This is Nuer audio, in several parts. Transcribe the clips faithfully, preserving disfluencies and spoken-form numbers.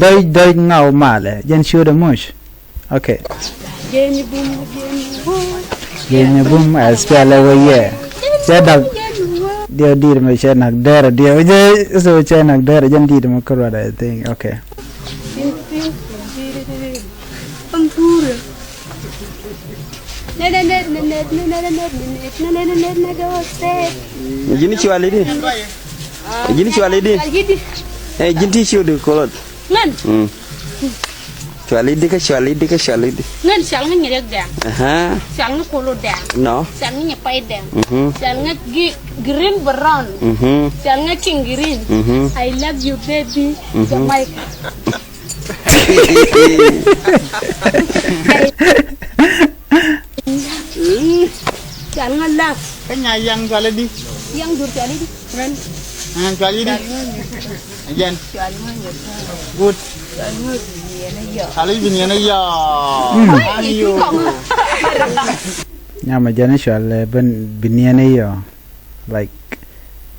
Dɔc, dɔc ŋaw malɛ. Jɛn ciötdɛ muc. Okay. Jɛn bum, jɛn bum. Jɛn bum, a spɛlɛ wä yɛ. Cɛ dak. Diɛ diet mɛ cɛ nak dɛrɛ diɛ. Jɛ so cɛ nak dɛrɛ jɛn diet mɛ kɛ ruat, I think. Okay. Ji̱n cuali di. Ji̱n cuali di. Eh, ji̱n ti ciu di kolot. Ŋän. Mm. Cuali di kä cuali di kä cuali di. Ŋän cual ŋä nyɛ riɛk dɛŋ. Aha. Cual ŋä kolo dɛŋ. No. Cual ŋä nyɛ pay dɛŋ. Mhm. Cual ŋä gi-, green brown. Mhm. Cual ŋä king green. Mhm. I love you, baby. Mhm. Jamaica. Cual ŋä love. Kä nya yaŋ cuali di. Yaŋ jur cuali di. Ŋän. Cual i̱ di? Jɛn. Good. Cual i̱ bi niɛn i̱ yɔ. Nyam a jɛn i̱ cual, eh, ben bi niɛn i̱ yɔ. Like,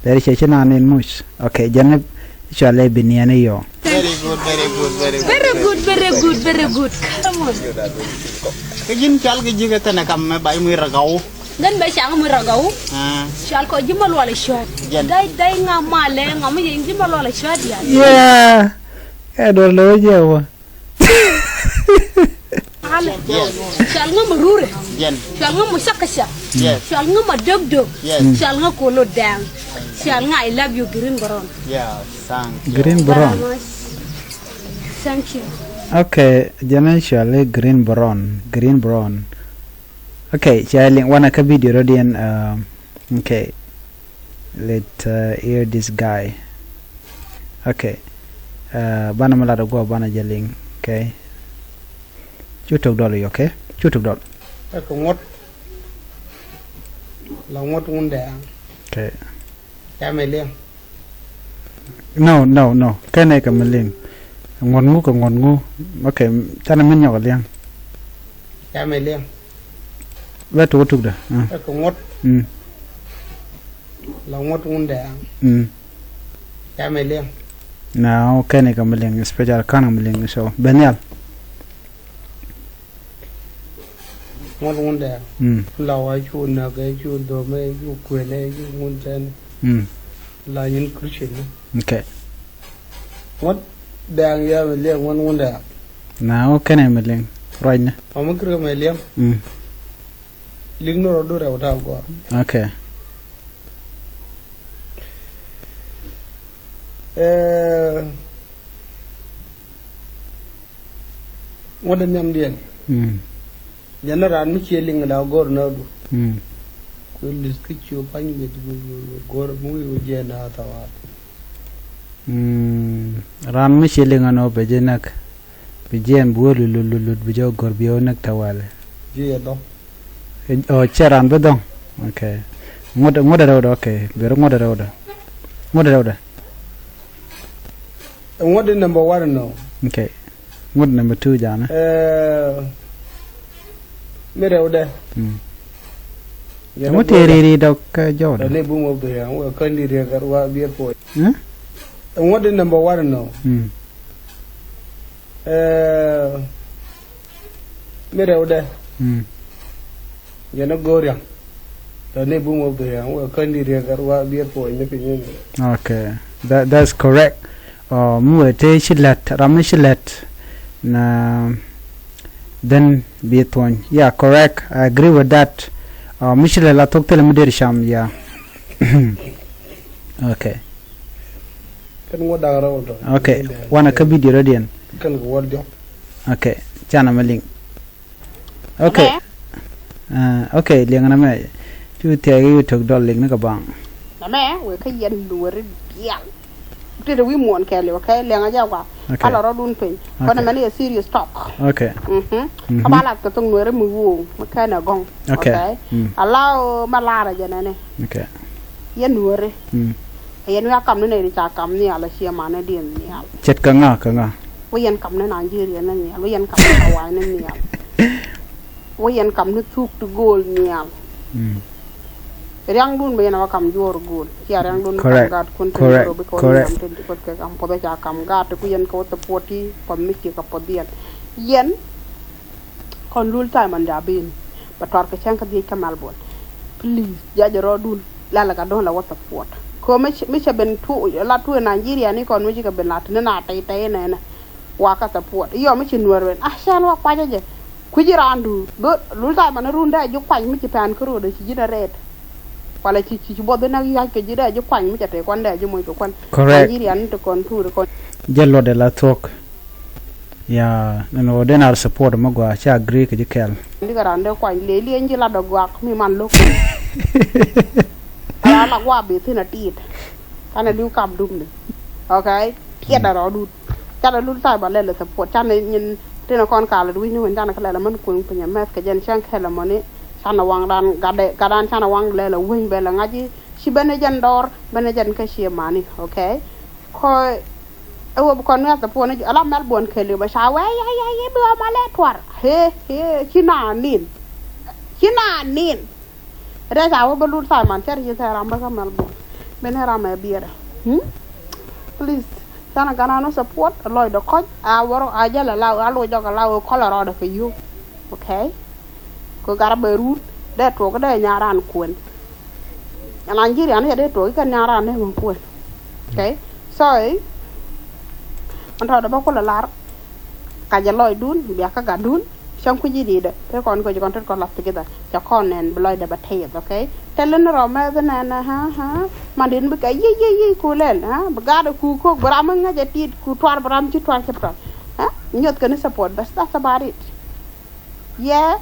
lɛri cɛ ci naan in muc. Okay, jɛn i̱ cual i̱ bi niɛn i̱ yɔ. Very good, very good, very good. Very good, very good, very good. Come on. Kä ji̱n cual kɛ ji̱ kɛ tɛnɛ kam mɛ ba i̱ muc rɛ gɔw. Gän bɛ caŋ mi rɔgɔw. Ah. Cual kɔ ji̱ ma luɔl i̱ cuat. Jɛn. Dai, dai ŋa ma lɛ ŋa mi yɛn ji̱ ma luɔl i̱ cuat diaal. Yeah. Ɛ duɔl lɛ wä jɛ wä. Ale. Yes. Cual ŋa ma rurɛ. Jɛn. Cual ŋa ma cak kɛ cak. Yes. Cual ŋa ma dög dög. Yes. Cual ŋa kolo dɛŋ. Cual ŋa I love you green brown. Yeah, thank you. Green brown. Very much. Thank you. Okay, jɛn cual i̱ green brown, green brown. Okay, cɛ liŋ wanɛ kä video rɔ diɛn, uh, okay. Let, uh, hear this guy. Okay. Uh, banɛ mi lat a guɔ banɛ jɛ liŋ. Okay. Cu tok dɔl i̱, okay? Cu tok dɔl. Ɛ kɛ ŋuɔ̱t. La ŋuɔ̱t ŋun dɛ. Okay. Ca mɛ liŋ. No, no, no. Kɛnɛ kɛ mi liŋ. Ŋuɔ̱t ŋu kɛ ŋuɔ̱t ŋu. Okay, canɛ min nyɔk liŋ. Ca mɛ liŋ. Bɛ tuk tuk dɛ. Ah. Ɛ kɛ ŋuɔ̱t. Mm. La ŋuɔ̱t ŋun dɛ. Mm. Ca mɛ liŋ. No, kɛnɛ kɛ mi liŋ, special kan kɛ mi liŋ, so. Bɛ nhial. Ŋuɔ̱t ŋun dɛ. Mm. La wa cu nak ɛ cu dhom ɛ cu kuɛl ɛ cu ŋun tɛn. Mm. La nyin Christian. Okay. Ŋuɔ̱t dɛ ya mɛ liŋ ŋuɔ̱t ŋun dɛ. Na wä kɛnɛ mɛ liŋ ruacnɛ. Ɔmɔ kiri mɛ liŋ. Mm. Liŋ ni rɔ du rɛw ta gɔr. Okay. Eh, ŋuɔ̱t dɛ nhiam diɛn. Mm. Jɛn raan mi cie liŋ la gɔr na du. Mm. Ku li̱th kä cio pany weth weth weth weth gɔr mi wi̱i̱ wä jiɛn na thawaat. Mm. Raan mi cie liŋ ɛn ɔ bɛ ji̱ näk. Bi jiɛn bi wä lut lut lut lut bi jɛ wä gɔr bi wä näk tawali. Jiɛ dhɔŋ. Ɔ, cɛ raan bi dhɔŋ. Okay. Ŋuɔ̱t ŋuɔ̱t rɛwdɛ, okay. Ber ŋuɔ̱t rɛwdɛ. Ŋuɔ̱t rɛwdɛ. Ŋuɔ̱t di number one nɔ. Okay. Ŋuɔ̱t number two janɛ. Eh, mi rɛwdɛ. Mm. Ŋuɔ̱t ti riri dɔk kä jɔwdɛ. Ni bum wä bia wä kä ni ri gat wa bia po. Eh? Ŋuɔ̱t di number one nɔ. Mm. Eh, mi rɛwdɛ. Mm. Jɛn a go̱o̱r yaŋ. Tɔ ni bum wä bia wä kä ni ri gat wa bia po ni piny ni. Okay. That, that's correct. Ɔ, mi wee tëë ci lät, ram mi ci lät na dhän bi thuɔ̱ny. Yeah, correct. I agree with that. Ɔ, mi ci lät la thok thilɛ mi der cam, yeah. Okay. Kɛn ŋuɔ̱t da̱ŋ rɛw tɔ. Okay. Wanɛ kä video rɔ diɛn. Kɛn kɛ wäl diɔ̱k. Okay. Canɛ mi liŋ. Okay. Nɛmɛ. Ah, okay, liɛŋ nɛmɛ. Cu thia̱k i̱ tok dɔl liŋ ni kɛ baŋ. Nɛmɛ wek kä yɛn nuɔri diaal. Tëë te wi̱i̱ muɔ̱ɔ̱n kɛɛliw, okay? Liɛŋ a jɛ wa. Okay. Ka la rɔ̱dun piny. Okay. Kɔn ɛmɛn i̱ a serious talk. Okay. Mhm. Mhm. Kä ba lath kɛ thok nuɔri mi wuɔ̱ɔ̱ŋ mi kɛn ɛ gɔ̱ŋ. Okay. Okay? Mm. Ala ma lar a jɛ nɛnɛ. Okay. Yɛn nuɔri. Mm. Yɛn wi̱i̱ a kam ni nɛy ti ca kam nhial a cie manɛ diɛn nhial. Ce̱tkɛ ŋa kɛ ŋa? Wä yɛn kam ni Nigeria ni nhial, wä yɛn kam ni Hawaii ni nhial. Wä yɛn kam ni thuk ti go̱o̱l nhial. Mm. Riaŋdun bɛ yɛn a wä kam juɔɔr go̱o̱l. Cia riaŋdun kam gaat kun ti Nairobi kɛ wä yɛn kam ti kɛ kam puɔth ca kam gaat ti ku yɛn kɛ wä support ti puɔth mi ci kɛ puɔth yɛn. Yɛn kɔn lul time an ja ben bɛ tɔr kɛ cɛŋ kä dhiec kä Melbourne. Please, jajɛ rɔɔdun. La la ka dɔ̱ŋ la wä support. Kɛ mi cɛ ben tu la tu Nigeria ni kɔn mi ci kɛ ben la ti ni na tɛy tɛy nɛnɛ. Wa kä support. Yɔ mi ci nuɔr ben. Ah, cɛn wa kuacä jɛ. Kui̱ci raandu. Lul time an run dee ji̱ kuany mi ci pɛn kä ro̱o̱dɛ ci ji̱ dee rɛɛt. Wala ci ci buɔth in a yuac kɛ ji̱ dee ji̱ kuany mi cɛ tɛy kɔn dee ji̱ moc kɛ kuan. Correct. Nigeria ni ti kɔn tuuri kɔn. Jɛ luɔtdɛ la thuɔ̱k. Ya, nɛn ɣöö den ar support mi gɔaa, ca agree kɛ ji̱ kɛɛl. Dikɛ raan dee kuany lëë lieny ji̱ lat ɔ gɔak mi man lo̱k. Raan la guaak bi thi̱n a tiit. Canɛ li̱w kap dum ni. Okay? Tiɛt a rɔɔdun. Canɛ lul tha̱a̱c ba lɛl ɛ support. Canɛ nyin tin a kɔn kalɛ wi̱cni wen canɛ kä lɛl a män kueŋ piny a mɛth kɛ jɛn cäŋ kɛl a mɔni. Canɛ waŋ raan gatdɛ gatdan canɛ waŋ lɛl a weny bɛl a ŋa̱c i̱. Ci ben jɛn dɔɔr ben jɛn kä ci mani, okay? Kɔ ɛ wä bi kɔn wiath puɔn ala Melbourne keli bä ca wee yɛ yɛ yɛ bi ɔma lɛ tuar. He he, ci na nin. Ci na nin. Rɛ ca wä bä lut Simon cɛ ri ci thɛ ram bä kä Melbourne. Ben ram ɛ biɛrɛ. Hmm? Please. Canɛ gana nɔ support lɔcdɛ kɔc a wä rɔ a jälɛ la a loc jɔk a la wä kɔlɛ rɔɔdɛ kɛ yio̱w. Okay? Kɛ gat a bɛ rut dee tuɔk dee nyan ran kuën. Nigeria ni cɛ dee tuɔk ikɛ nyan ran ni ŋun kuën. Okay? So ɛn tɔ̱ dee bä kulɛ lar. Ka jɛ lɔcdun bia kä gatdun. Cäŋ kui̱c i̱ di̱i̱dɛ te kɔn kɔc kɔn tet kɔn lath together. Cɛ kɔn nɛn bi lɔcdɛ bä teyeth, okay? Tɛl in rɔ mɛth nɛn ha ha. Man di̱t bi kɛ yic yic yic ku lɛl ha bi gat ku kok bi ram mi ŋäc ɛ tit ku tuar bi ram ci tuar ci tuar. Ha? Nyuɔth kɛn support bas, that's about it. Yeah,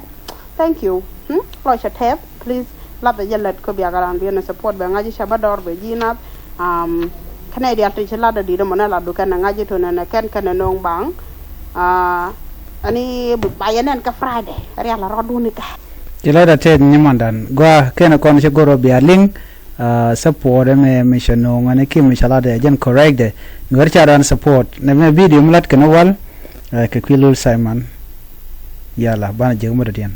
thank you. Hmm? Lɔc cɛ tɛth, please. Lath a jɛ lät kä biak aran bi ɛn support bɛ ŋa̱c cɛ bä dɔr bɛ ji̱ nath. Um, kɛnɛ dial ti ci lat a di̱t mɔ nɛ lat du kɛn a ŋa̱c to nɛn a kɛn kɛn a no̱o̱ŋ baŋ. Uh, ani ba yɛ nɛn kä Friday. Rial a rɔdun ikä. Ci lɔc a tɛth ni mɔndan gua kɛn a kɔn ci goro bia liŋ. Uh, support ɛmɛ mi cɛ no̱o̱ŋ ani ki mi cɛ lat a jɛn correct dɛ. Mi wɛr ca dan support nɛ mɛ video mi lat kɛn a wal. Uh, kɛ kui̱ lul Simon. Yala banɛ jek mɛ dɔ̱diɛn.